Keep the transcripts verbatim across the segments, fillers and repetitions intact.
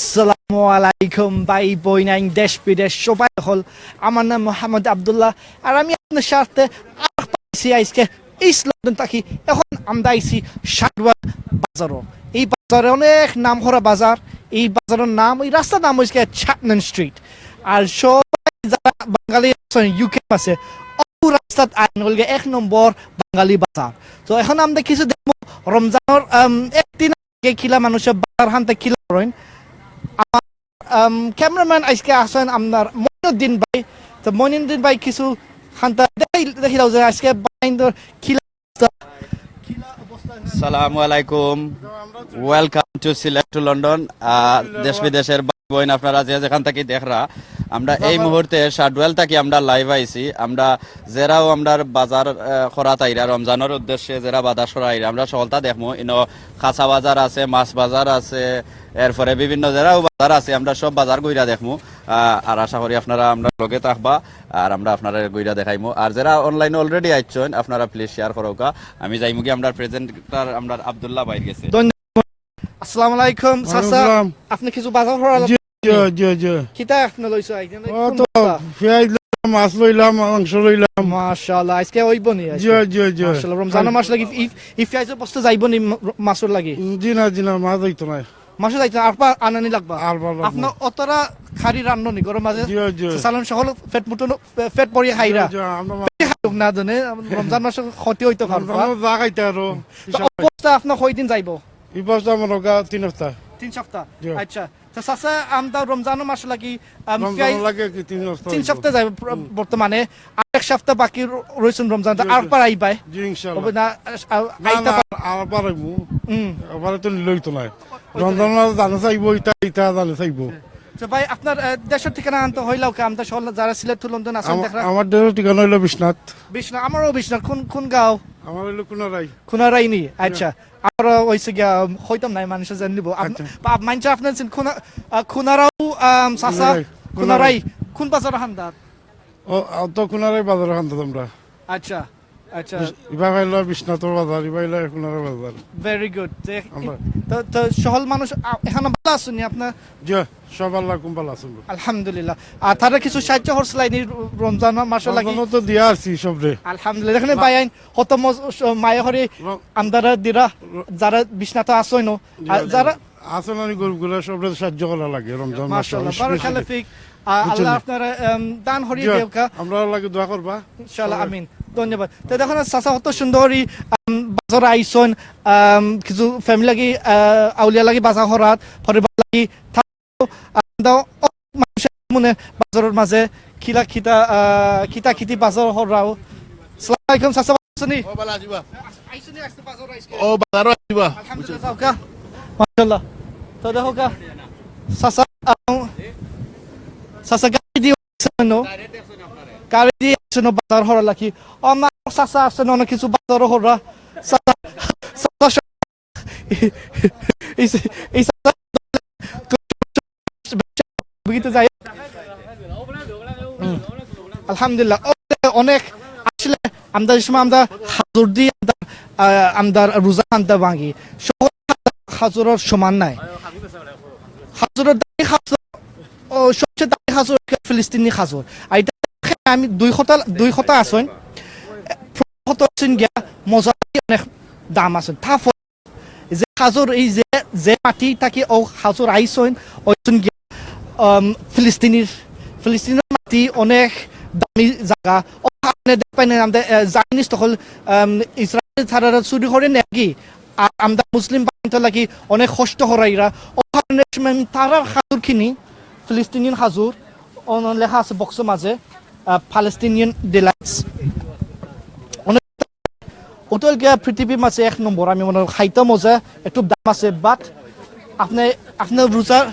আসসালামু আলাইকুম ভাই বইনাইন দেশ বিদেশ সবাই হকল। আমার নাম মোহাম্মদ আব্দুল্লাহ, আর আমি আপনার সাথে আর পাইছি আজকে ইস্ট লন্ডন থাকি। এখন আমরা আইছি শার্ডওয়েল বাজারো। এই বাজারে অনেক নাম করা বাজার। এই বাজারের নাম, এই রাস্তার নাম হইছে চাটনান স্ট্রিট। আর সবাই যারা বাঙালি আছেন ইউকে আছে, অউ রাস্তাত আইন হইল গিয়া এক নম্বর বাঙালি বাজার। তো এখন আমরা কিছু দেখবো রমজানের, আম, এক দিন আগে কিলা মানুষে বাজার হানতে কিলা করেন। আমার, আম, ক্যামেরাম্যান আজকে আছেন আপনার মইনুদ্দিন ভাই। তো মইনুদ্দিন ভাই কিছু হানতা দেখাই, দেখিলাও যে আজকে বাইন্দর কিলা অবস্থা। সালামু আলাইকুম। Welcome to Sylhet to London। আহ, দেশ বিদেশের ভাই বোন আপনারা যে যেখান থাকি দেখরা, আমরা এই মুহূর্তে শার্ডওয়েল থাকি আমরা লাইভ আইছি। আমরা যেরাও আমরার বাজার, আহ, করাত আইরা, রমজানের উদ্দেশ্যে যেরা বাজার করা আইরা, আমরা সকলতা দেখমু। ইনো কাঁচা বাজার আছে, মাছ বাজার আছে, এরপরে বিভিন্ন যেরাও বাজার আছে, আমরা সব বাজার ঘুরা দেখমু। আহ, আর আশা করি আপনারা আমরার লগে থাকবা, আর আমরা আপনারা ঘুরা দেখাইমু। আর যেরা অনলাইনে already আইছেন, আপনারা প্লিজ শেয়ার করউক্কা। আমি যাইমু কি আমরার প্রেজেন্টার, আমরার আব্দুল্লাহ ভাইর গেছে। ধন্যবাদ। আসসালামু আলাইকুম, ওয়ালাইকুম চাচা। আসসালাম। আপনি কিছু বাজার করা জি, লাগবে? জি, জি, জি। কিতা আপনি লইছো আইছেন? ও কোন তো বস্তা? পিয়াজ লইলাম, মাছ লইলাম, মাংস লইলাম। মাশাআল্লাহ, আজকে অইবো নি আজকে? জি, জি, জি। মাশাআল্লাহ, রমজান মাস লাগি ই-, ই পিয়াজর বস্তা যাইবো নি ম-, মাছর লাগি? জি না, জি না, মাছ যাইতো না। মাছ যাইতো না, আর পা-, আনানি লাগবা? আর পা লাগবো। আপনার অতরা খারি রান্ধনি গরম মাঝে? জি, জি। সালাম সকল পেট মুটন, পে-, পেট ভরিয়া খাইরা? জি, জি, আমরা মা- খাইউক না জানে, রমজান মাসে ক্ষতি হইতো খাওয়ার পা। রমজান মাসে যা খাইতে আরো, তো হিসাব অবস্থা আপনার কয়দিন যাইবো? এই বস্তা মনে হয় তিন হপ্তা। তিন সপ্তাহ? জি। আচ্ছা। তো চাচা, আমরা রমজান মাস লাগি, আম, রমজান পিয়াই-, লাগে কি তিন সপ্তাহ তিন হইব। সপ্তাহ যাইব প্র-, হুম। বর্তমানে। আর এক সপ্তাহ বাকি র-, রইছইন রমজান, জি, আর জি। পার আইবায়? জি, ইনশাআল্লাহ। হবে না, আ, আ, না, আইতা না, পার- আর পার আইব। হুম। আবার তো লইতো নাই। ওই তো রমজান নাই। মাস জানে চাইব, ইটা, ইটা জানে চাইব। তো ভাই, আপনার, আ, দেশের ঠিকানা আনতে হইলেও কি? আমরা সব যারা সিলেট to লন্ডন আছেন আম-, দেখরা? আমার দেশের ঠিকানা হইলো বিশ্বনাথ। বিশ্বনাথ, আমারও বিশ্বনাথ। কোন, কোন গাঁও? আমার হইলো কুনারাই। কুনারাই নি? আচ্ছা। আমরা অইছে গিয়া, কইতাম নাই, মানুষে জানি নিব। আপ-, আচ্ছা। আপ-, মানুষে আপনার চিন-, খুনা-, আহ, খুনারাও, আম, চাচা, খুনারাই, খুনারাই। খুনারাই। কোন বাজার হান্দাত? ও, আ, তো খুনারাই বাজার হান্দাত আমরা। আচ্ছা, আচ্ছা। বিশ-, ইবা হইলো বিশ্বনাথর বাজার, ইবা হইলো খুনারাই বাজার। Very good। যে, আমরা তো, তো সহল মানুষ, আ, এখানে ভালা আছইন নি আপনার? জি, সব আল্লাহ কুম্বাল আছইন। আলহামদুলিল্লাহ। আর তারা কিছু সাহায্য করছিলাইন নি রমজান মাসর লাগি? রমজানো তো দিয়া আছি সবরে। আলহামদুলিল্লাহ। এখানে না। বাইয়াইন কত মজ-, স-, মায়া করি র-, আমদারা দিরা, র-, যারা বিশ্বনাথ আছইন, জি, আর জি। যারা আছইন, আমি গরিব গুলা সবরে সাহায্য করা লাগে রমজান মাসে, মাশাআল্লাহ, বিশেষ করে। বারাকাল্লাহ ফিক। আ-, বুঝছেন আল্লাহ নি? আপনারা, এম, দান হরি জি, দেউকা। আমরা লাগে দোয়া করবা। ইনশাআল্লাহ, সবাই। আমিন। ধন্যবাদ। তো দেখো না, চাচা কত সুন্দর করি, আম, বাজার আইছইন, আম, কিছু ফ্যামিলি লাগি, আ, আউলিয়া লাগি বাজার করাত, পরিবার লাগি আমরা অনেক মানুষের মনে বাজারের মাঝে কিলা কিতা, আহ, কিতা কিতি বাজার হরাও। আসসালামু আলাইকুম, চাচা, ভালা আছইন নি? ও, ভালা আছি বা। আইছইন নি আজকে বাজার আইছইন? ও, বাজারও আছি বা। আলহামদুলিল্লাহ, যাও কা। মাশাআল্লাহ। তো দেখো কা, চাচা, আহ, চাচা গাড়ি দিয়া আইছইন নি? গাড়ি দিয়া আইছইন নি বাজার হরা লাগি? ও, আমার চাচা আছইন নি, অনেক কিছু বাজারও হরা। চাচা, চাচা, এই, এই, এই চাচা বুঝতে যাই। হুম। আলহামদুলিল্লাহ। ও, অনেক আসলে আমরা যে সময় আমরা খাজুর দি আমরা, আহ, আমরা রোজা আনতে ভাঙি, সকল খাজুরের সমান নাই। খাজুরের দামি খাজুর, ও, সবচেয়ে দামি খাজুর হচ্ছে ফিলিস্তিনি খাজুর। আর এটা আমি দুই কথা, দুই কথা আছইন। প্রথম কথা আছইন গিয়া মজা অনেক দাম আছইন। তা যে খাজুর, এই যে, যে মাটি থাকি ও খাজুর আইছইন, ওইছইন গিয়া, আম, ফিলিস্তিনির, ফিলিস্তিনের মাটি অনেক দামি জাগা। ও কারণে দেখবেন আমরা, আহ, জায়নিস্ট হকল, আম, ইসরায়েল তারারে চুরি করি নেগি। আর আমরা মুসলিম বাহিনীর লাগি অনেক কষ্ট হরাইরা। ও কারণে সময় তারার খাজুর কিনি, ফিলিস্তিনিয়ান খাজুর, অন লেখা আছে বক্সের মাঝে, আহ, Palestinian Delights। অনেক ওটা গিয়া পৃথিবীর মাঝে এক নম্বর, আমি মনে হয় খাইতে মজা, একটু দাম আছে, but আপনি, আপনার রোজার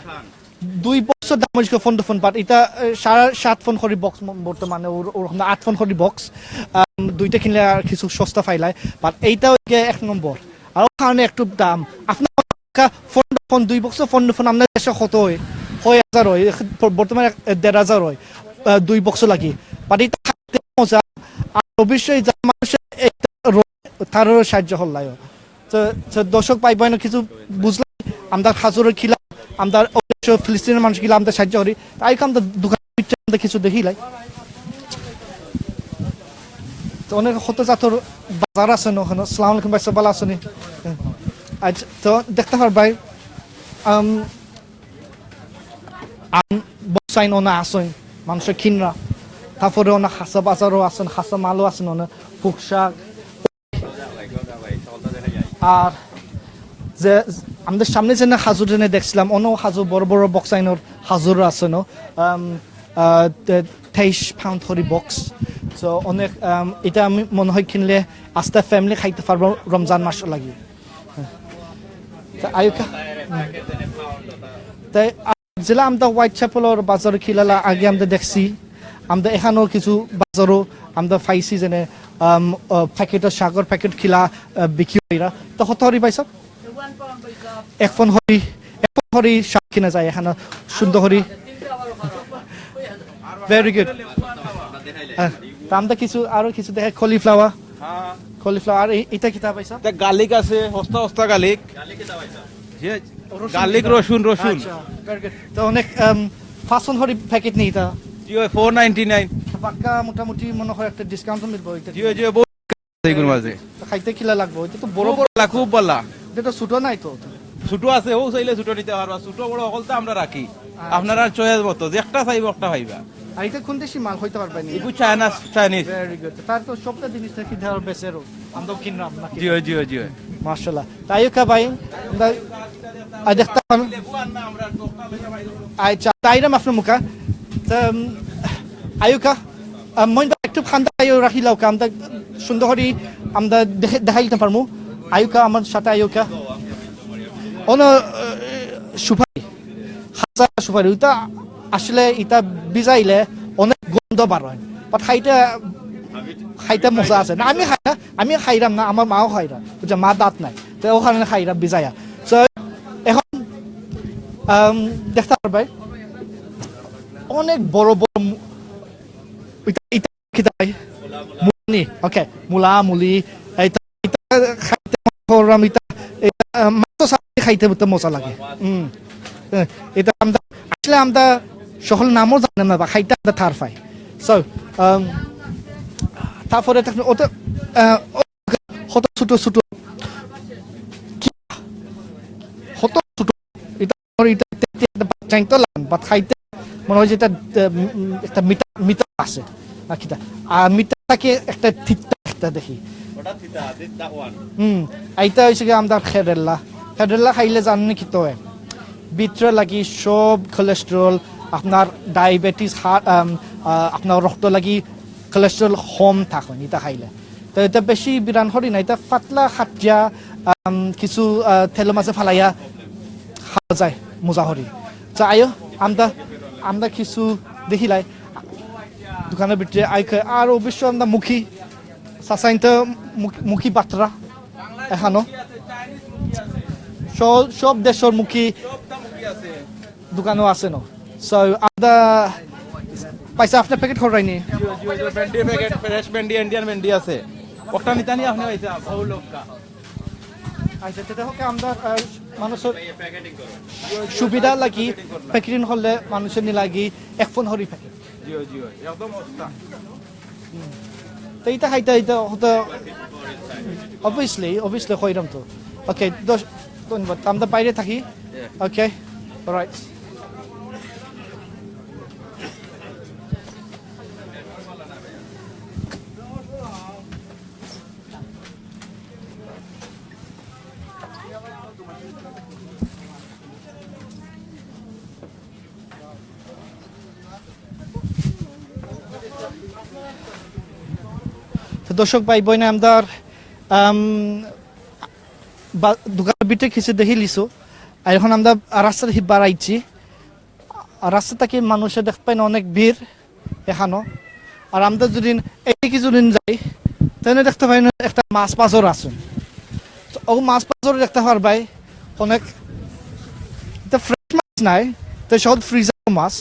দুই বক্সর দাম হইছে পনেরো ফোন, but এটা, এ, সাড়ে সাত ফোন করি বক্স ম-, বর্তমানে, ওর, ওরকম আট ফোন করি বক্স, আম, দুইটা কিনলে আর কিছু সস্তা পাইলায়, but এইটা হইছে এক নম্বর। আর ওখানে একটু দাম, আপনার কা-, ফোন, ফোন, দুই বক্স ফোন, ফোন আপনার দেশে কত হয়? ছয় হাজার হয়, এখন ব-, বর্তমানে এক, দেড় হাজার হয়, আহ, দুই বক্স লাগি। But এটা খাইতে মজা, আর অবশ্যই যারা মানুষের এই রোগ, তারও সাহায্য করলায়। তো, তো দর্শক ভাই বোন কিছু বুঝলাম, আমরা খাজুরের কিলা, আমরা অবশ্য ফিলিস্তিনের মানুষ গিলা আমরা সাহায্য করি। তাই আমরা দোকান ভিতরে আমরা কিছু দেখিলাই। তো অনেক হত জাতর বাজার আছে না ওখানে। আসসালামু আলাইকুম ভাই সাহেব, ভালা আছনি? আচ্ছা, তো দেখতা পারবায়, আম, আম, বক্সাইন ওনা আছইন, মানুষে কিনরা। তারপরে ওনা হাসা বাজারও আছইন, হাসা মালও আছইন, ওনা পুকশাক। আর যে আমাদের সামনে যেন হাজুর যেন দেখছিলাম, অনো হাজু বড় বড় বক্সাইনর হাজুর আছে, no? আম, আহ, তে-, তেইশ পাউন্ড হরি বক্স। তো অনেক, আম, এটা আমি মনে হয় কিনলে আস্তা ফ্যামিলি খাইতে পারবো রমজান মাস লাগি। তা আয়ুকা? তাই যেলা আমরা হোয়াইট চ্যাপেলর বাজার কিলালা আগে আমরা দেখছি, আমরা এখানেও কিছু বাজারও আমরা পাইছি, যেন, আম, আহ, প্যাকেটর শাকর প্যাকেট কিলা, আহ, বিক্রি হইরা। তো হত হরি পাইছ? এক ফোন হরি, এক ফোন হরি শাক কিনা যায় এখানে, সুন্দর হরি। Very good. তা আমরা কিছু, আরো কিছু দেখে কলিফ্লাওয়ার। কলিফ্লাওয়ার, আর এ-, এটা কিতা পাইছ? এটা গার্লিক আছে, হস্তা হস্তা গার্লিক। যে গার্লিক, রসুন, রসুন। আচ্ছা, ভেরি গুড। তো অনেক, আম, পাঁচ ফোন হরি প্যাকেট নেই এটা? জি, ওই ফোর নাইনটি নাইন। বাক্কা মোটামুটি মনে হয় একটা ডিসকাউন্ট তো মিলবো এটা। জি, ওই যে বউ এইগুলোর মাঝে। তো খাইতে কিলা লাগবো? এটা তো বড় খুব বড়। ভালা, খুব ভালা। এটা তো ছোট নাই তো। ছোট আছে, ও চাইলে ছোট নিতে পারবা। ছোট বড় হকলতা আমরা রাখি। আচ্ছা। আপনারা চয়েস মতো, যে একটা চাইবো একটা পাইবা। আর এটা কোন দেশি মাল হইতে পারবে নি? এগু চায়না, চাইনিজ। Very good. তার তো সবটা জিনিস নাকি ধর বেচেরও। আমরাও কিনলাম নাকি? জি, জি, জি। মাশাআল্লাহ। তা আয়ুকা ভাই, আমরা, আ, দেখতাম। আচ্ছা, তাইরাম আপনার মুখা। তা, উম, আয়ুকা, আ, মইন ভাই একটু খান্দা আয়ু রাখিলাও কা, আমরা সুন্দর করি আমরা দেখে-, দেখাইতে পারমু। আয়ুকা, আমার সাথে আয়ুকা। অন, আ, সুপারি। হাজা সুপারি, ওইটা আসলে এটা ভিজাইলে অনেক গন্ধ বার হয়, but খাইতে, খাইতে মজা আছে। না, আমি খাই না, আমি খাইরাম না, আমার মাও খাইরা, বুঝছে, মা দাঁত নাই, তো ওখানে খাইরা ভিজাইয়া। So এখন, আম, দেখতে পারবায় অনেক বড় বড় মু-, এটা, এটা কিতা ভাই? মুলানি, ওকে, মুলা, মুলি, এটা, এটা খাইতে মজা করলাম, এটা, এটা, আহ, মাছর সাথে খাইতে বুঝতে মজা লাগে। হুম। আহ, এটা আমরা, আসলে আমরা সকল নামও জানি না বা খাইতে আমরা থার পাই। So, আম, তারপরে তো ওটা, আহ, ও-, কত ছোট ছোট, কি, কত ছোট, এটা আর এটা দেখতে একটা বাচ্চাইন তো লাগান, but খাইতে মনে হয় যে এটা, উম, একটা মিঠা, মিঠা আছে, না কিতা? আর মিঠা থাকে একটা তিতা একটা দেখি। ওটা তিতা, this, that one. হুম, এইটা হইছে কি আমরা খেরেল্লা। খেরেল্লা খাইলে জানেন কি তো হয়? ভিতরে লাগি সব cholesterol, আপনার ডায়াবেটিস, হার্ট, আম, আহ, আপনার রক্ত লাগি cholesterol কম থাকে এটা খাইলে। তো এটা বেশি বিরান করি না, এটা পাতলা খাটিয়া, আম, কিছু, আহ, তেল মাঝে ফালাইয়া খাওয়া যায়, মজা করি। তো আয়ো, আমরা, আমরা কিছু দেখিলাই দোকানের ভিতরে আই খে-, আর অবশ্য আমরা মুখি, সাসাইনটা মুখ-, মুখি বাত্রা এখানো। সব, সব দেশের মুখি দোকানও আছে না। So, আমরা পয়সা আপনার প্যাকেট খররাইনি? ভেন্ডি প্যাকেট, ফ্রেশ ভেন্ডি, ইন্ডিয়ান ভেন্ডি আছে। ওটা নিতা নি আপনি পয়সা, ও লোকটা। আচ্ছা, তো দেখো কি আমরা, আহ, মানুষের সুবিধা লাগি, প্যাকেটিং করলে মানুষের নি লাগি এক ফোন হরি প্যাকেট। জি, জি, একদম সস্তা। তো এটা খাইতে, এটা হতো, obviously, obviously কইরাম তো। ওকে, দশ, ধন্যবাদ। আমরা বাইরে থাকি। ওকে, রাইট। তো দর্শক ভাই বোন, আমরা, আম, বা-, দোকানের ভিতরে কিছু দেখিলিছো। আর এখন আমরা রাস্তার হিবার আইছি। আর রাস্তা থাকি মানুষে দেখতে পাই না, অনেক ভিড় এখানো। আর আমরা যদি এইদিকে যদি যাই, তাহলে দেখতে পাই না একটা মাছ বাজার আছে। তো ও মাছ বাজার দেখতে পারবাই অনেক, এটা ফ্রেশ মাছ নাই, তো সব ফ্রোজেন মাছ।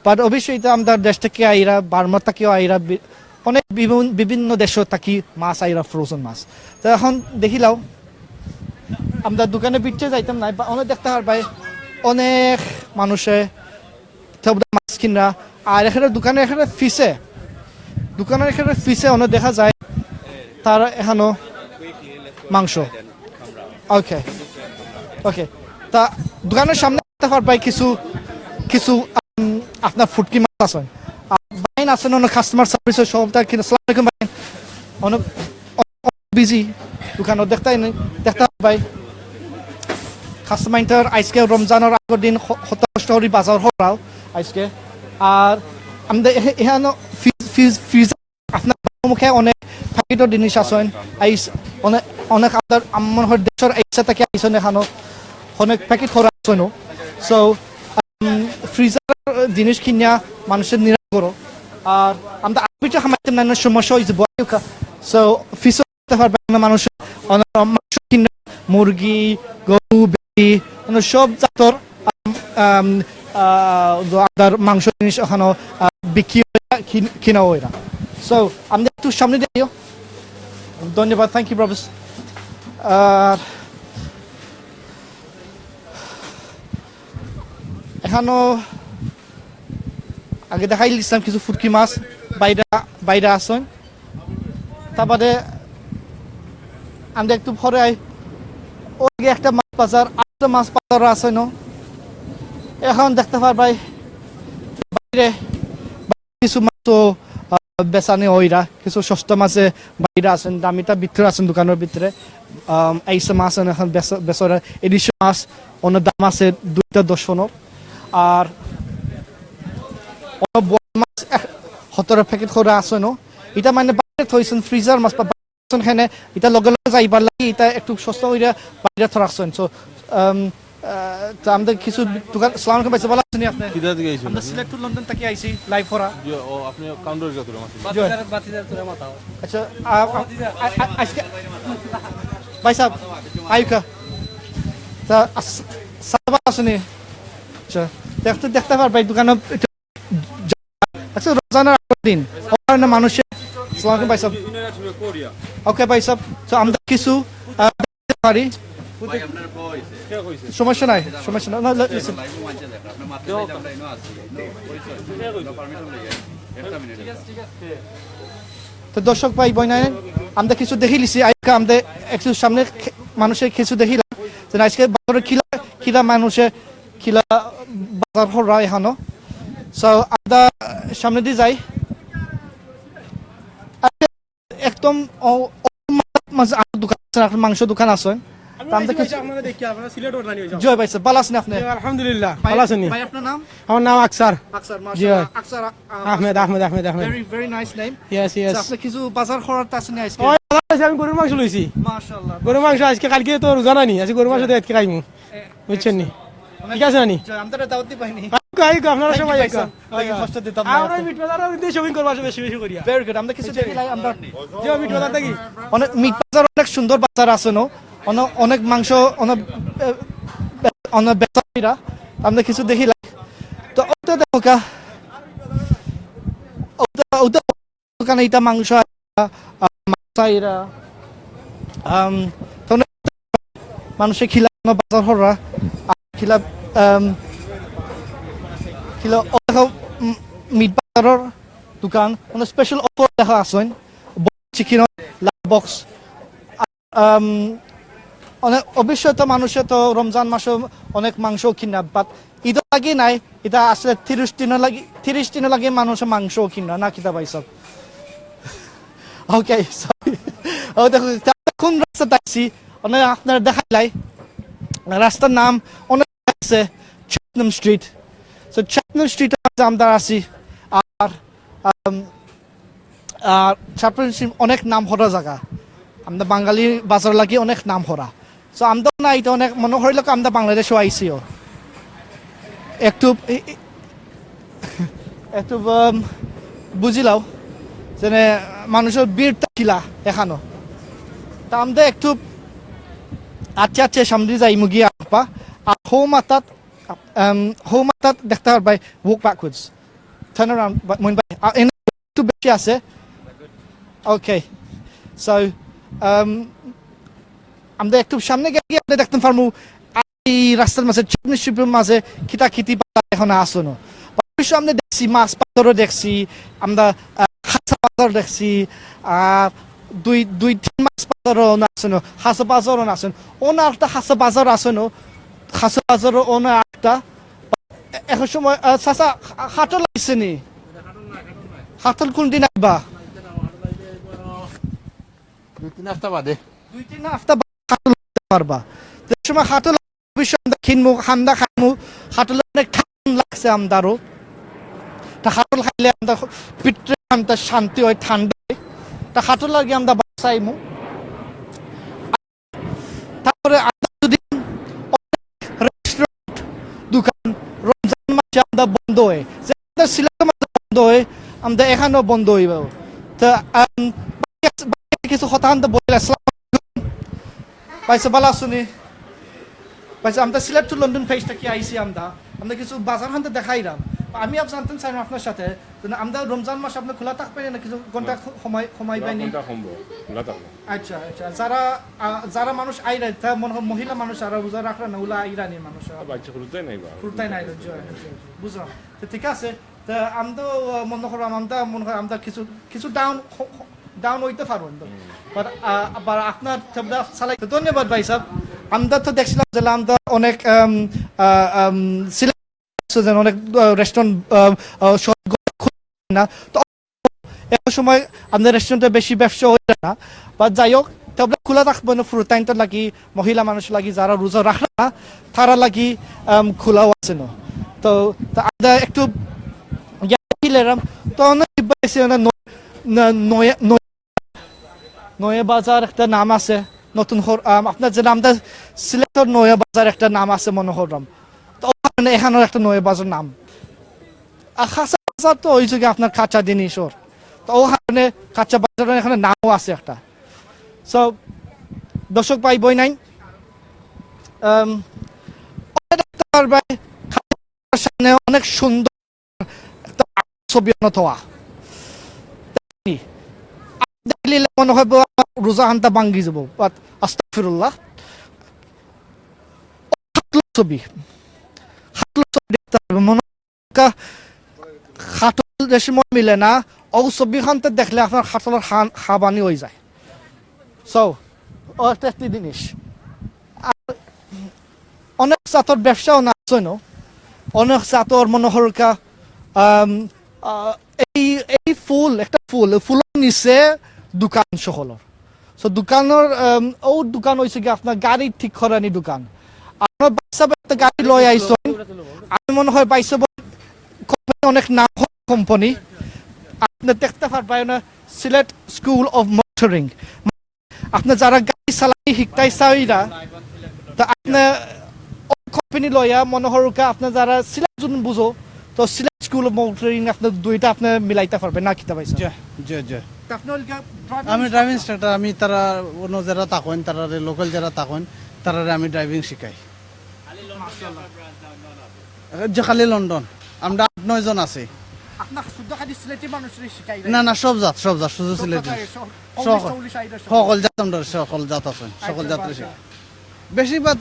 But অবশ্যই এটা আমরা দেশ থাকি আইরা, বার্মা থাকিও আইরা, বি-, অনেক বিভিন্ন, বিভিন্ন দেশ থাকি মাছ আইরা, ফ্রোজেন মাছ। তো এখন দেখিলাও, আমরা দোকানে ভিতরে যাইতাম না, বা অনেক দেখতে পারবাই অনেক মানুষে তো মাছ কিনরা, আর এখানে দোকানে এখানে পিছে, দোকানের এখানে পিছে অনেক দেখা যায় তার এখানো মাংস। ওকে, ওকে। তা দোকানের সামনে দেখতে পারবায় কিছু কিছু, উম, আপনার ফুটকি মাছ আছে। আর বাইন আছে না, কাস্টমার সার্ভিসের সবটা কিনা। আসসালামু আলাইকুম বাইন। অনেক বিজি দোকানও দেখতে নাই, দেখতে পারবায়। কাস্টমার আইজকে রমজানের আগের দিন হ-, হত কষ্ট করি বাজার হরাও আইজকে। আর আমাদের এ-, এখানে ফ্রিজ, ফ্রিজ, ফ্রিজ আপনার মুখে অনেক প্যাকেটর জিনিস আছে, আইস, অনেক, অনেক আমাদের, আমার মনে হয় দেশের ইচ্ছা থেকে আইসন এখানো, অনেক প্যাকেট করা আছে। সো, ফ্রিজার জিনিস কিনিয়া মানুষের নিরাশ করো। আর আমরা আরবিটা খামাইতে না, না সমস্যা হয়েছে, বয়কা। সো, ফিসো করতে পারবে না মানুষ, অনেক মাংস কিনে, মুরগি, গরু, বেটি, মানে সব জাতর, আম, আম, আহ, যে আপনার মাংস জিনিস ওখানে, আহ, বিক্রি হয় না, কিন-, কিনা হয় না। সো, আমরা একটু সামনে যাইও। ধন্যবাদ, থ্যাংক ইউ, ব্রাদার্স। আর এখানো আগে দেখাই দিছিলাম কিছু ফুটকি মাছ বাইরা, বাইরা আছইন। তারপরে আমরা একটু পরে আই, ওই যে একটা মাছ বাজার, আরেকটা মাছ বাজার আছে না, এখন দেখতে পারবায় বাইরে কিছু মাছ তো, আহ, বেচানি ওইরা, কিছু সস্তা মাছে বাইরে আছেন, দামিটা ভিতরে আছেন দোকানের ভিতরে। আম, এই সব মাছ এখন বেচ-, বেচরা, ইলিশ মাছ, অন্য দাম আছে দুইটা দশ পনেরো। আর অন্য বড় মাছ এক-, সতেরো প্যাকেট করে আছে না। এটা মানে বাইরে থইছেন, ফ্রিজার মাছ বা বাইরে থইছেন এখানে, এটা লগে লগে যাইবার লাগি, এটা একটু সস্তা হইয়া বাইরে তো রাখছেন। So, আম, আহ, তো আমাদের কিছু দোকান, সালাম আলাইকুম ভাই, ভালো আছেন আপনি? কিতা থেকে আইছেন আমরা আপনি? সিলেট টু লন্ডন থেকে আইছি, লাইভ করা। জি, ও, আপনি কাউন্টার যত রকম আছে। জি। বাতিদার, বাতিদার তোরা মাথাও। আচ্ছা, আ-, আ-, আ-, আ-, আজকে, ভাই সাহেব, আয়ুকা। তা আস-, সাহেব আসেনি? আচ্ছা, দেখতে, দেখতে পারবে এই দোকানে একটু, আচ্ছা, রোজানার আগের দিন, ওখানে মানুষের, সালাম আলাইকুম ভাই সাহেব। ওকে ভাই সাহেব, তো আমরা কিছু, আহ, পারি। সমস্যা নাই, সমস্যা নাই। না, না, listen। তো দর্শক ভাই বোন, আমরা কিছু দেখিলিছি, আজকে আমরা একটু সামনে খে-, মানুষের কিছু দেখিলাম যে আজকে বাজারে কিলা, কিলা মানুষে কিলা বাজার হরা এখানো। So, আমরা সামনে দিয়ে যাই। একদম অ-, অ-, মাঝে আরো দোকান আছে, আপনার মাংস দোকান আছে। আমি তা আমরা ওই যে কিছু আপনারা দেখি, আপনারা সিলেট ওর জানি ওই যে। জি ভাই সাহেব, ভালো আছেন আপনি? জি, আলহামদুলিল্লাহ, ভাই, ভালো আছেন নি? ভাই, আপনার নাম? আমার নাম আকসার। আকসার, জি। মাশাআল্লাহ। আকসার, আ-, আ-, আহমেদ, আহমেদ, আহমেদ, Ahmed. Very, very nice name। Yes, yes। আচ্ছা, আপনি কিছু বাজার করার তা শুনে আজকে? ওই, আল্লাহ, আমি গরুর মাংস লইছি। মাশাআল্লাহ। গরুর মাংস আজকে, কালকে তো রোজা নানি, আজকে গরুর মাংস দিয়ে আজকে খাইমু। এ, বুঝছেন নি? ঠিক আছে নানি? জি, আমরা দাওয়াত দি পাইনি। আইগো, আইগো, আপনারা সবাই আইগো। ভাই সাহেব, আইগো। কষ্ট দিতাম না আমরা আর। মিট বাজারও কিন্তু shopping করবো আসলে বেশি বেশি করিয়া। Very good। আমরা কিছু দেখি লাই, আমরা যে মিট বাজার থাকি। অনেক মিট বাজার, অনেক সুন্দর বাজার আছে, no? অনে-, অনেক মাংস, অনেক, এ, অনেক বেচারা। আমরা কিছু দেখি লাই। তো ওটা দেখো কা। ওটা, ওটা দোকানে এটা মাংস আইরা, আহ, মাছ আইরা, আম, তো অনেক মানুষে খিলা বাজার হরা, আর খিলা, আম, খিলা অনেক, উম, মিট বাজারর দোকান, মানে special offer দেখা আছইন, চিকেন, লাভ বক্স, আম, অনেক, অবশ্যই তো মানুষে তো রমজান মাসে অনেক মাংস কিনা, but ঈদ লাগি নাই, এটা আসলে তিরিশ দিন লাগি, তিরিশ দিন লাগি মানুষে মাংস কিনা, না কিতা ভাই সাহেব? Okay, sorry। ও দেখো, তা কোন রাস্তা আইছি? মানে আপনারা দেখাইলাই, রাস্তার নাম অনেক আছে, চাটনাম স্ট্রিট। So, চাটনাম স্ট্রিটে আমরা আছি। আর, আম, আর চাটনাম স্ট্রিট অনেক নাম করা জায়গা। আমরা বাঙালি বাজার লাগি অনেক নাম করা। So, আমরা না, এটা অনেক মনে হইল কি আমরা বাংলাদেশও আইছিও। একটু, এ-, এ-, একটু, উম, বুঝিলাও, যেন মানুষের ভিড়টা কিলা এখানো। তা আমরা একটু আচ্ছা, আচ্ছা, সামনে যাই মুগি আপা। আর হো মাতাত, উম, হো মাতাত দেখতে পারবাই, walk backwards। Turn around, বা-, মইন ভাই। আর এনে একটু বেশি আছে। Okay। So, উম, আমরা একটু সামনে গিয়ে আমরা দেখতে পারমু। এই রাস্তার মাঝে, চটনি শিল্পের মাঝে খিতা খিতি পালা এখন আসনো। অবশ্য আমরা দেখছি, মাছ বাজারও দেখছি, আমরা, আহ, খাসা বাজার দেখছি, আর দুই, দুই তিন মাছ বাজারও না আসনো, খাসা বাজারও না আসনো। ওনা একটা খাসা বাজার আসনো, খাসা বাজারও ওনা একটা। এ-, এখন সময়, আহ, চাচা, খা-, খাটল আইছে নি? খাটল কোন দিন আইবা? দুই তিন হাপ্তা বাদে। দুই তিন হাপ্তা বাদে খাটল আইতে পারবা। তো এই সময় খাটল অবশ্য আমরা কিনমু, আমরা খাইমু। খাটল অনেক ঠান্ডা লাগছে আমরারও। তা খাটল খাইলে আমরা পিঠরে আমরা শান্তি হয়, ঠান্ডা হয়। তা খাটল লাগি আমরা বাসাইমু। তারপরে আমরা যদি অনেক রেস্টুরেন্ট, দোকান রমজান মাসে আমরা বন্ধ হয়, যে আমাদের সিলেটের মাঝে বন্ধ হয়, আমরা এখানেও বন্ধ হইব। তো, আম, কিছু কথা আমরা বলি। আসসালামু আলাইকুম। ভাই সাহেব, ভালা আছইন নি? ভাই সাহেব, আমরা সিলেট to লন্ডন পেজ থাকি আইছি আমরা। আমরা কিছু বাজার হানতে দেখাইলাম। আমি আপ জানতাম চাইলাম আপনার সাথে, তো আমরা রমজান মাস আপনার খোলা থাকবে না কিছু ঘন্টা খ-, সময়, সময় পাইনি? ঘন্টা কমবো, খোলা থাকবো। আচ্ছা, আচ্ছা। যারা, আহ, যারা মানুষ আইরা, তা মনে হয় মহিলা মানুষ, যারা রোজা রাখরা না, ওলা আইরা নি মানুষ। বাচ্চা হুরুতাই নাই বা। হুরুতাই নাই, জি, জি, জি। বুঝলাম। তো ঠিক আছে। তা আমি তো, আহ, মনে করলাম, আমরা মনে হয় আমরা কিছু, কিছু ডাউন, ডাউন হইতে পারবো তো। হুম। But, আহ, আবার আপনার তোমরা চালাই-, তো ধন্যবাদ ভাই সাহেব। আমরা তো দেখছিলাম যে আমরা অনেক, আম, আহ, আম, সিলেট যেন অনেক, আহ, রেস্টুরেন্ট, আহ, আহ, সব খুলে না। তো এক সময় আমাদের রেস্টুরেন্টে বেশি ব্যবসা হইতো না। But যাই হোক, তো আমরা খোলা থাকবো না পুরো টাইমটা লাগি, মহিলা মানুষ লাগি, যারা রোজা রাখরা না, তারা লাগি, আম, খোলাও আছে না। তো, তো আমরা একটু ইয়া কি লেরাম, তো অনেক ইব্বা আছে না, ন-, না, নয়া, নয়া, নয়া বাজার একটা নাম আছে, নতুন হর-, আম, আপনার যে নামটা সিলেটর নয়া বাজার একটা নাম আছে মনে করলাম। তো ওখানে এখানোর একটা নয়া বাজার নাম। আর খাসা বাজার তো ওই জায়গায় আপনার কাঁচা জিনিসর। তো ওখানে কাঁচা বাজার এখানে নামও আছে একটা। So, দর্শক ভাই বইনাইন, আম, অনেক একটা ভাই সামনে অনেক সুন্দর একটা ছবি আনো থোয়া। দেখলি মনে হয় বা আমার রোজা হানটা ভাঙ্গি যাবো, but আস্তাগফিরুল্লাহ। খাটল ছবি, খাটল ছবি দেখতে হবে, মনে হয় কা-, খাটল যে সময় মিলে না, ও ছবি হানতে দেখলে আপনার খাটলর হান-, হাবানি হয়ে যায়। So, ও একটা একটি জিনিস। আর অনেক জাতর ব্যবসাও না আছে না, অনেক জাতর মনে হরকা, আম, আহ, এই, এই ফুল, একটা ফুল, ফুলর নিচে দোকান সকলর। So, দোকানর, আম, ও দোকান হইছে কি আপনার গাড়ি ঠিক করানি দোকান। আপনার ভাই সাহেব একটা গাড়ি লই আইছইন, আমি মনে হয় ভাই সাহেব কোম্পানি অনেক নাম কোম্পানি, আপনি দেখতে পারবেন না, সিলেট স্কুল অফ মোটরিং। আপনি যারা গাড়ি চালানি শিখতাই চাইরা, তা আপনি ও কোম্পানি লইয়া মনে হরকা আপনি যারা সিলেট জুন বুঝো, তো সিলেট স্কুল অফ মোটরিং আপনি দুইটা আপনি মিলাইতে পারবেন না কিতা ভাই সাহেব? জি, জি, জি। তা আপনি ওই ড্রাইভিং আমি ড্রাইভিং ইনস্ট্রাক্টর। ইনস্ট্রাক্টর, আমি তারা অন্য যারা থাকেন, তারা লোকাল যারা থাকেন, তারারে আমি ড্রাইভিং শিখাই। মাশাআল্লাহ। যে খালি লন্ডন, আমরা আট নয় জন আছি। আপনার শুধু খালি সিলেটি মানুষরে শিখাই? না, না, সব জাত, সব জাত, শুধু সব সিলেটি। জাত, সব, সব, কম বেশি চল্লিশ আইডা সব। সকল জাত আমরা, সকল জাত আছে, সকল আচ্ছা, জাতরে বাহ, শিখাই। বেশিরভাগ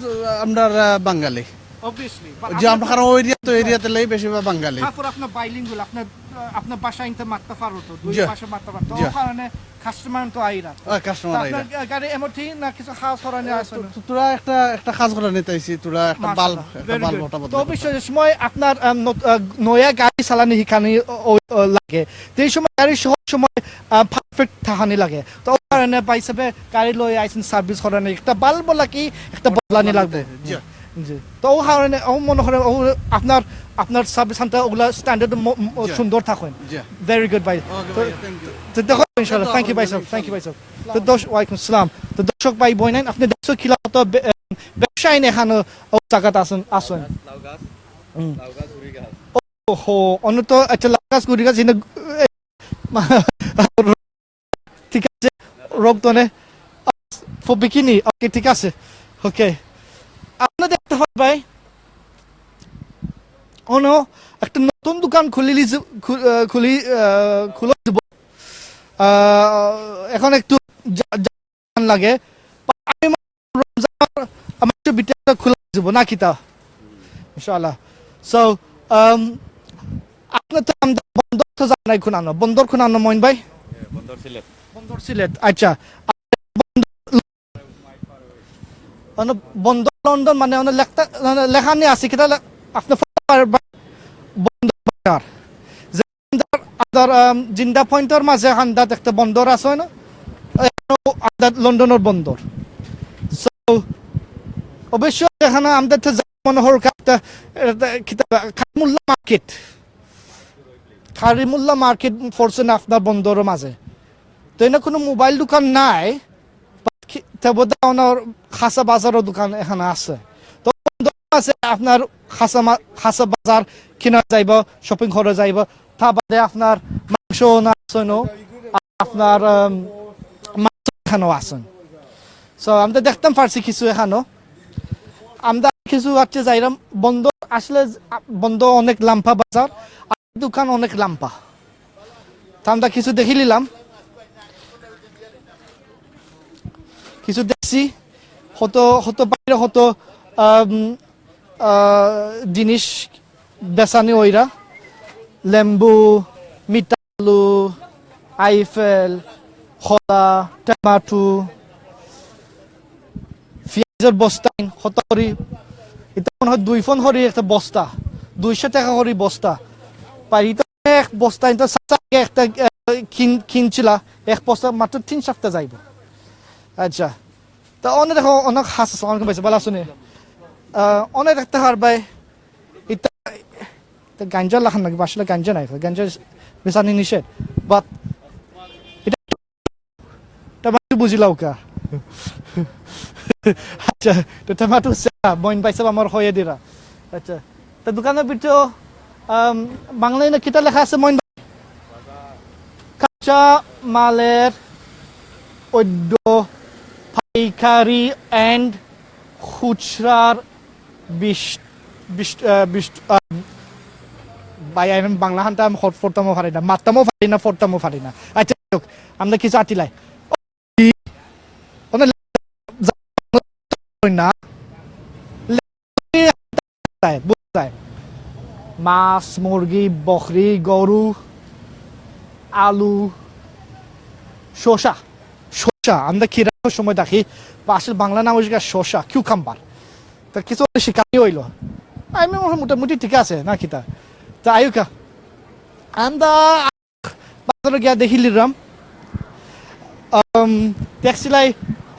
আমরা, আহ, বাঙালি। Obviously, বা যে আপনার আমরা তো কারণ ওই এরিয়া তো এরিয়াতে লাই বেশিরভাগ বাঙালি। তারপর আপনার বাইলিঙ্গুয়াল, আপনার, আহ, আপনার ভাষা ইনতে মাততে পারো তো, দুই জি। ভাষা মাততে পারো তো, জি। ওই কারণে কাস্টমার তো আইরা। আহ, কাস্টমার তো আইরা। আপনার গা-, গাড়ি এমটি না কিছু খাস করানি আছে তো, না? তো তোরা একটা, একটা খাস করানি তাইছি, তোরা একটা মাশাআল্লাহ, বাল্ব, একটা very বাল্ব good। ওটা তো বদলাইতে অবশ্যই যে সময় আপনার, আহ, নত-, আহ, নয়া গাড়ি চালানি শিখানি ও-, ও-, ও লাগে, তো এই সময় গাড়ি সব সময়, আহ, পারফেক্ট থাকানি লাগে। তো ওই কারণে ভাই সাহেব গাড়ি লই আইছেন সার্ভিস করানি, একটা বাল্ব লাগি, একটা বদলানি লাগবে। জি। জি। তো ও কারণে ও মনে করে ও আপনার, আপনার সার্ভিস হানটা ওগুলা স্ট্যান্ডার্ড ম-, ম-, জি। সুন্দর থাকেন। জি। Very good ভাই। ওকে তো, ভাই, thank you। তো দেখো ইনশাআল্লাহ, thank you ভাই সাহেব, thank you ভাই সাহেব। তো দশ-, ওয়ালাইকুম আসসালাম। তো দর্শক ভাই বইনাইন, আপনি দেখছো কিলা তো বে-, এ, ব্যবসায়ী এখানে ও জায়গাত আছেন, আছেন। লাউ গাছ, হুম। লাউ গাছ, উড়ি গাছ। ওহো, অন্য তো আচ্ছা লাউ গাছ, উড়ি গাছ, এনে, এ, ঠিক আছে, রক্তনে, for bikini, ওকে, ঠিক আছে, ওকে। আপনি দেখতে পারবেন, অন্য একটা নতুন দোকান খুলিলি যে-, খু-, আহ, খুলি, আহ, খুলে দিব। আহ, এখন একটু যা-, যা-, লাগে। আমি রমজান আমার একটু ভিতরে খোলা না কিতা? ইনশাআল্লাহ। So, um, আপনে তো আমরার বন্দর তো জানাই কুনানো, বন্দর কুনানো মইন ভাই? বন্দর সিলেট। বন্দর সিলেট, আচ্ছা। অনো বন্দর লন্ডন মানে অনো লেখতা, মানে লেখানি আছে কিতা লে-, আপনে পড়তে পারবা বন্দর বাজার। যে আন্দার, আন্দার, আম, জিন্দা পয়েন্টর মাঝে হান্দাত একটা বন্দর আছে না? এখানো আন্দার লন্ডনর বন্দর। So, অবশ্য এখানো আমরার তো যা মনে হয় একটা, একটা কিতা কারিমুল্লাহ মার্কেট। কারিমুল্লাহ মার্কেট পড়ছে না আপনার বন্দরর মাঝে? তো এনে কুনু মোবাইল দোকান নাই, but কি-, তে বোধহয় অনর খাসা বাজারর দোকান এখানো আছে। তো বন্দর আছে আপনার খাসা মা-, খাসা বাজার কিনা যাইব, শপিং করা যাইব। তা বাদে আপনার মাংস না আছে নো, আপনার, আম, মাছ এখানো আছে। So, আমরা দেখতাম পারছি কিছু এখানো। আমরা কিছু আছে যাইরাম বন্দর, আসলে বন্দর অনেক লাম্পা বাজার, আর দোকান অনেক লাম্পা। তা আমরা কিছু দেখিলিলাম, কিছু দেখছি, কত, কত বাইরে কত, আম, আহ, জিনিস বেচানি অইরা, লেম্বু, মিঠা আলু, আইফেল, কলা, টমেটো, পিয়াজর বস্তা, কত করি, ইতা মনে হয় দুই ফন করি একটা বস্তা, দুইশো টাকা করি বস্তা। পাই ইতা এক বস্তা, ইতা সাথে একটা, আহ, কিন-, কিনছিলা, এক বস্তা মাত্র তিন সপ্তাহ যাইব। আচ্ছা, তা অনে দেখো, অনেক হাস, আসসালামু আলাইকুম ভাই, ভালা আছইন নি? আহ, অনে দেখতে পারবায়, ইতা, ইতা গাঞ্জা লাখান নাকি? আসলে গাঞ্জা নায়, গাঞ্জা বেচানি নিষেধ। But ইটা, ইটা মানে বুঝিলাও কা? আচ্ছা, তো টমেটো চা, মইন ভাই সাব আমার হয়ে দিরা। আচ্ছা, তো দোকানর ভিতরে, আম, বাংলায় না কিতা লেখা আছে মইন ভাই? কাঁচা মালের অইন্য পাইকারি and খুচরার বিশ, বিশ, আহ, বিশ, আহ, ভাই, আমি বাংলা হানটা আমি হট পড়তামও পারি না, মারতামও পারি না, পড়তামও পারি না। আচ্ছা, যাই হোক, আমরা কিছু আতিলাই। ও, কি? ওনার না, যায়, বুঝা যায়। মাছ, মুরগি, বকরি, গরু, আলু, শসা। শসা, আমরা খিরার সময় দেখি, বা আসলে বাংলা নাম হইছে গিয়া শসা, কিউকাম্বার। তা কিছু শিকানি হইল। আমি মনে হয় মোটামুটি ঠিক আছে, না কিতা? তা আইউক্কা। আমরা বাজারো গিয়া দেখিলিরাম। আম, দেখছিলাই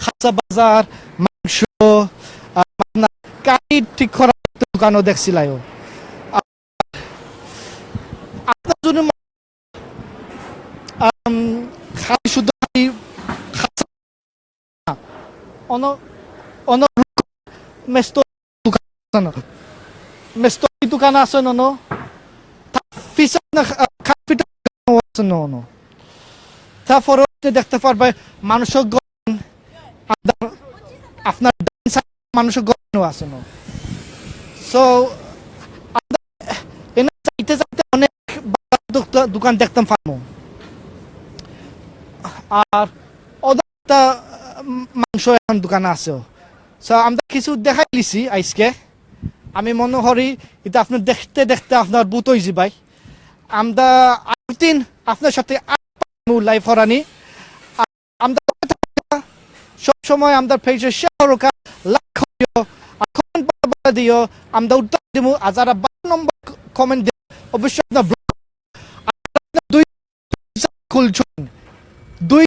খাসা বাজার, মাংস, আম, আপনার গাড়ি ঠিক করার দোকানও দেখছিলাইও। আ-, আপনার জন্য, আম, খালি শুধু খালি খাসা অন-, অন-, মেস্ত দোকান আছে না? মেস্ত দোকান আছে না, না? তা পিছনে খা-, খাপিটা আছে না, না? তারপরে আপনি দেখতে পারবে মানুষের গরম, আপনার, আপনার ডাইন সাইডে মানুষের গরম আছে না? So, আমরা এনে যাইতে যাইতে অনেক দোক-, দোকান দেখতাম পারবো। আর ওদের একটা, উম, মাংস এখন দোকান আছে। So, আমরা কিছু দেখাই লিছি আজকে। আমি মনে করি এটা আপনি দেখতে দেখতে আপনার বুত হয়ে যাবাই। আমরা আরেকদিন আপনার সাথে আর লাইভ করানি। আর আমরা সব সময় আমরা পেজে শেয়ার করুকা, লাইক করিও, আর কমেন্ট বারে বারে দিও, আমরা উত্তর দিমু। আর যারা বারো নম্বর কমেন্ট দিও, অবশ্যই আপনার ব্লক, আপনার দুই খুলছইন, দুই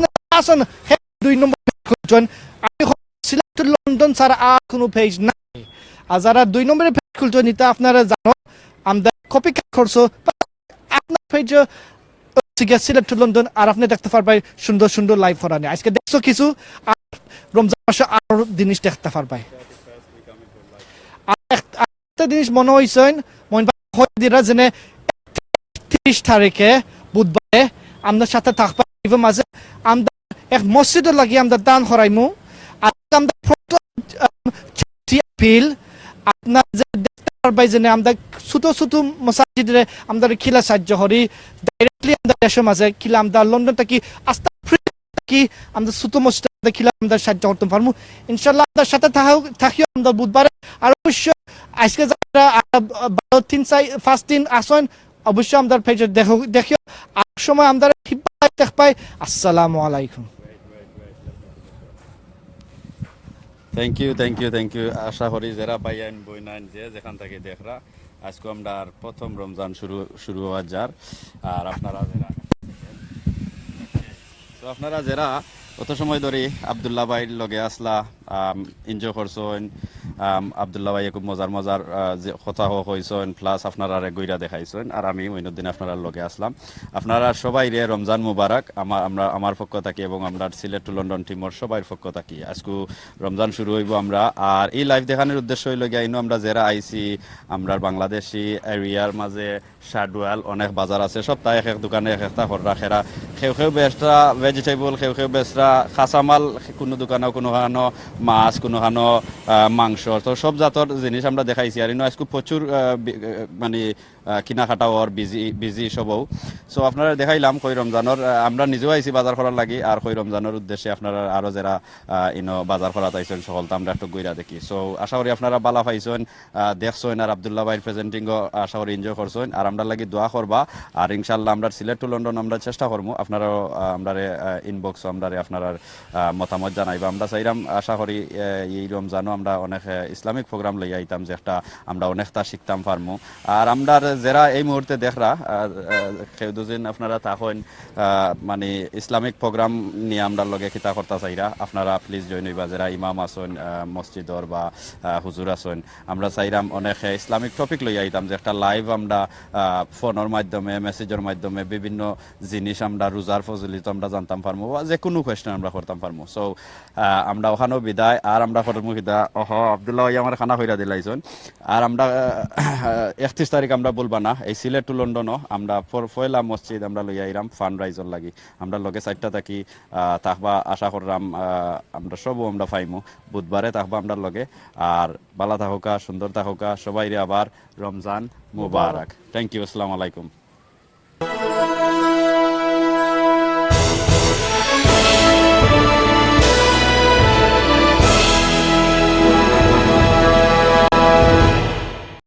নম্বর আসন, হে দুই নম্বর খুলছইন। আমি সিলেট লন্ডন ছাড়া আর কোনো পেজ নাই। আর যারা দুই নম্বরে পেজ খুলছইন, এটা আপনারা জানো, আমরা কপি করছো, আপনার পেজে সিলেট টু লন্ডন, আর আপনি দেখতে পারবেন সুন্দর সুন্দর লাইভ করানি। আজকে দেখছো কিছু, আর রমজান মাসে আরো জিনিস দেখতে পারবেন। আর এক-, একটা জিনিস মনে হইছেন, মইন ভাই হয়ে দিরা যেনে তিরিশ তারিখে বুধবারে আপনার সাথে থাকবা live-এর মাঝে। আমরা এক মসজিদর লাগি আমরা দান করাইমু। আর আমরা প্রথম, আম, চারটি আপিল, আপনার যে দেখতে পারবাই যেনে আমরা ছোট ছোট মসজিদরে আমরা কিলা সাহায্য করি, directly আমরা দেশের মাঝে কিলা আমরা লন্ডন থাকি আস্তা free কি আমরা ছোট মসজিদ দেখিলাম, আমরা সাহায্য করতাম পারমু। ইনশাআল্লাহ, আমরার সাথে থাকো, থাকিও আমরা বুধবারে। আর অবশ্য আজকে যারা, আহ, বারো তিন চাই, পাঁচ দিন আসইন, অবশ্য আমরার পেজে দেখো, দেখিও। আর সময় আমরা হিব্বায় দেখবায়। আসসালামু আলাইকুম। Thank you, thank you, thank you. আশা করি যেরা ভাইয়াইন বইনাইন যে যেখান থাকি দেখরা, আজকে আমরার প্রথম রমজান শুরু শুরু হওয়ার যার। আর আপনারা যেরা তো আপনারা যেরা অত সময় ধরি আব্দুল্লাহ ভাইর লগে আসলা, এনজয় করছইন। আব্দুল্লাহ ভাইয়ে খুব মজার মজার, আহ, যে কথা কইছইন, প্লাস আপনারারে ঘুরাইয়া দেখাইছইন। আর আমি মইনুদ্দিন আপনারার লগে আসলাম। আপনারা সবাইরে রমজান মুবারক। আমার আমরা আমার পক্ষ থাকি এবং আমরার সিলেট টু লন্ডন টিমর সবাইর পক্ষ থাকি। আজকু রমজান শুরু অইবো আমরা। আর এই লাইভ দেখানির উদ্দেশ্য অইলো গিয়া, ইনো আমরা যেরা আইছি, আমরার বাংলাদেশি এরিয়ার মাঝে শাডুয়াল অনেক বাজার আছে, সপ্তাহে এক এক দোকানে এক একটা কররা খেরা। কেউ কেউ বেচরা ভেজিটেবল, কেউ কেউ বেচরা কাঁচামাল, কোনো দোকানো কোনো খানো মাছ, কোনো খানো, আহ, মাংস, তো সব জাতর জিনিস আমরা দেখাইছি। আর ইনো আজকু প্রচুর, আহ, বি-, আহ, মানে, আহ, কিনাকাটা অর বিজি বিজি সবও। সো আপনারারে দেখাইলাম কই রমজানর, আহ, আমরা নিজেও আইছি বাজার করার লাগি, আর কই রমজানর উদ্দেশ্যে আপনারা আরো যেরা, আহ, ইনো বাজার করাত আইছইন সকলতা আমরা একটু ঘুরাইয়া দেখি। সো আশা করি আপনারা ভালা পাইছইন, আহ, দেখছইন, আর আব্দুল্লাহ ভাইর প্রেজেন্টিংও আশা করি এনজয় করছইন। আর আমরার লাগি দোয়া করবা। আর ইনশাআল্লাহ আমরার সিলেট টু লন্ডন আমরা চেষ্টা করমু আপনারাও, আহ, আমরারে, আহ, ইনবক্সো আমরারে আপনারার, আহ, মতামত জানাইবা। আমরা চাইরাম, আশা করি, আহ, এই রমজানো আমরা অনেক, আহ, ইসলামিক প্রোগ্রাম লইয়া আইতাম, যে একটা আমরা অনেকটা শিখতাম পারমু। আর আমরার যেরা এই মুহূর্তে দেখরা, আহ, আহ, কেউ দুজন আপনারা থাকইন, আহ, মানে ইসলামিক প্রোগ্রাম নিয়া আমরার লগে কিতা করতা চাইরা, আপনারা প্লিজ জয়েন অইবা। যেরা ইমাম আছইন, আহ, মসজিদর বা, আহ, হুজুর আছইন, আমরা চাইরাম অনেক, আহ, ইসলামিক টপিক লইয়া আইতাম, যে একটা লাইভ আমরা, আহ, ফোনর মাধ্যমে, মেসেজর মাধ্যমে বিভিন্ন জিনিস আমরা রোজার ফজিলত আমরা জানতাম পারমু, বা যে কোনো কোয়েশ্চেন আমরা করতাম পারমু। সো, আহ, আমরা অখানো বিদায়, আর আমরা করমু কিতা, ওহ, আব্দুল্লাহ ভাই আমার খানা কইরা দিলাইছইন। আর আমরা, আহ, একত্রিশ তারিখ আমরা ভুলবা না, এই সিলেট টু লন্ডনো আমরা পর-, পয়লা মসজিদ আমরা লইয়া আইরাম ফান্ড রাইজর লাগি। আমরার লগে চাইরটা থাকি, আহ, থাকবা আশা কররাম, আহ, আমরা সবও আমরা পাইমু। বুধবারে থাকবা আমরার লগে। আর ভালা থাকউক্কা, সুন্দর থাকউক্কা, সবাইরে আবার রমজান মুবারক। Thank you, আসসালামু আলাইকুম।